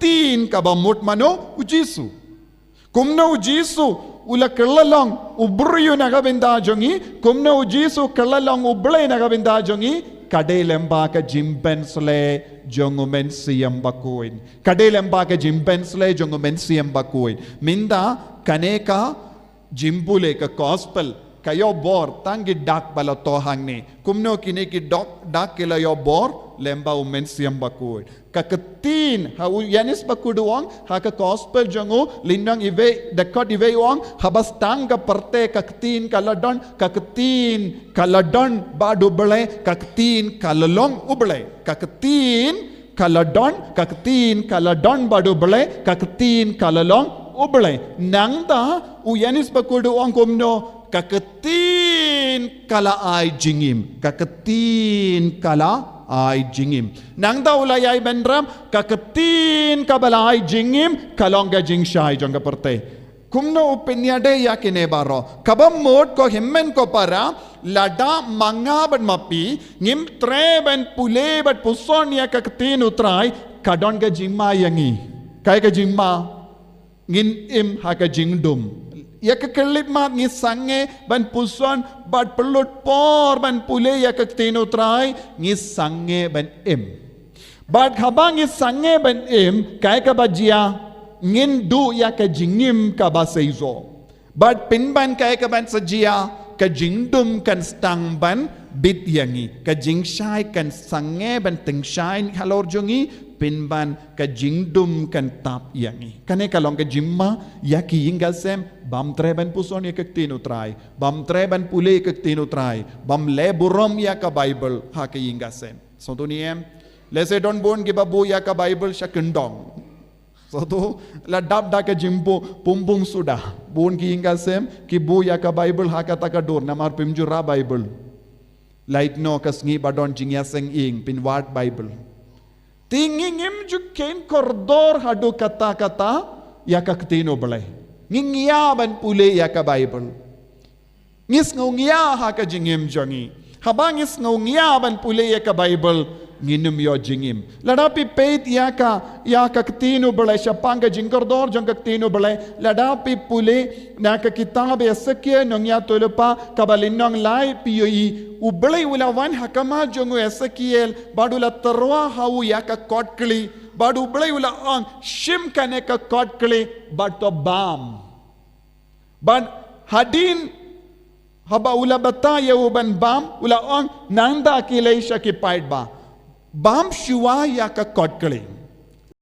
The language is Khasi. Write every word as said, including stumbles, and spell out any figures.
ktien kaba mut mano? U Jisu. Kumno u Jisu u la kylla long u briew na ka bynta jong ngi, kumno u Jisu u kylla long u Blei na ka bynta jong ngi, ka dei lyngba ka jingpynsleh jong u Mynsiem Bakhuid. Ka dei lyngba ka jingpynsleh jong u Mynsiem Bakhuid. Mynta kane ka jingpule, ka gospel, ka ïoh bor tang ki dak ba la thoh hangne. Kumno kine ki dok, dak ki la ïoh bor? Lyngba u Mynsiem Bakhuid. Ka ktien, ha u Ïoannis Bakhuid u ong, ha ka gospel jong u, lynnong iwei, dkhot iwei u ong, haba sdang ka pyrthei ka ktien ka la don, ka ktien ka la don bad u Blei, ka ktien ka la long u Blei. Ka ktien ka la don, ka ktien ka la don bad u Blei, ka ktien ka la long u Blei. Nangta u Ïoannis Bakhuid u ong kumno? Ka ktien ka la ai jingim, ka ktien ka la ai jingim. Nangta u la ïai bynrap, ka ktien kaba la ai jingim ka long ka jingshai jong ka pyrthei. Kumno u pynïadei ïa kine baroh? Kaba mut ko hynmen ko para, lada ma nga bad ma phi ngim treh ban pule bad puson ïa ka ktien u Trai, ka don ka jingma ïa ngi. Kaei ka jingma? Ngin im ha ka jingdum. Ïa ka khyllipmat ngi sangeh ban puson bad pynlut por ban pule ïa ka ktien u Trai, ngi sangeh ban im. Bad haba ngi sangeh ban im, kaei kaba jia? Ngin duh ïa ka jingim kaba seisoh. Bad pynban kaei kaban sa jia? Ka jingdum kan sdang ban bit ïa ngi. Ka jingshai kan sangeh ban tyngshaiñ halor jong ngi, pynban ka jingdum kan tap ïa ngi. Kane ka long ka jingma ïa ki ïing ka sem bym treh ban puson ïa ka ktien u Trai, bym treh ban pule ïa ka ktien u Trai, bym leh burom ïa ka Baibl ha ka ïing ka sem. Sngewthuh ne em? Lehse don bun kiba buh ïa ka Baibl sha kyndong. Sngewthuh, la dap da ka jingbuh pumpung suda. Bun ki ïing ka sem ki buh ïa ka Baibl ha kata ka dur namar phim ju rah Baibl. Lait noh ka sngi ba don jingïaseng ïing, phin wad Baibl. Te ngi ngim ju kheiñ kordor haduh katta katta ïa ka ktien u Blei. Ngi ïa ban pule ïa ka Baibl. Ngi sngew ngiah ha ka jingim jong ngi. Haba ngi sngew ngiah ban pule ïa ka Baibl, ngin ym ïoh jingim. Lada phi peit ïa ka, ïa ka ktien u Blei shaphang ka jingkordor jong ka ktien u Blei, lada phi pule na ka kitab Esekiel nongïathuhlypa kaba lynnong lai, phi ïohi u Blei u la wan ha khmat jong u Esekiel bad u la tyrwa ha u ïa ka kot kli, bad u Blei u la ong, shim kane ka kot kli bad to bam. Bad hadien haba u la batai ïa u ban bam, u la ong, nangta khie leit sha ki paidbah, bam shuwa ïa ka kot kli.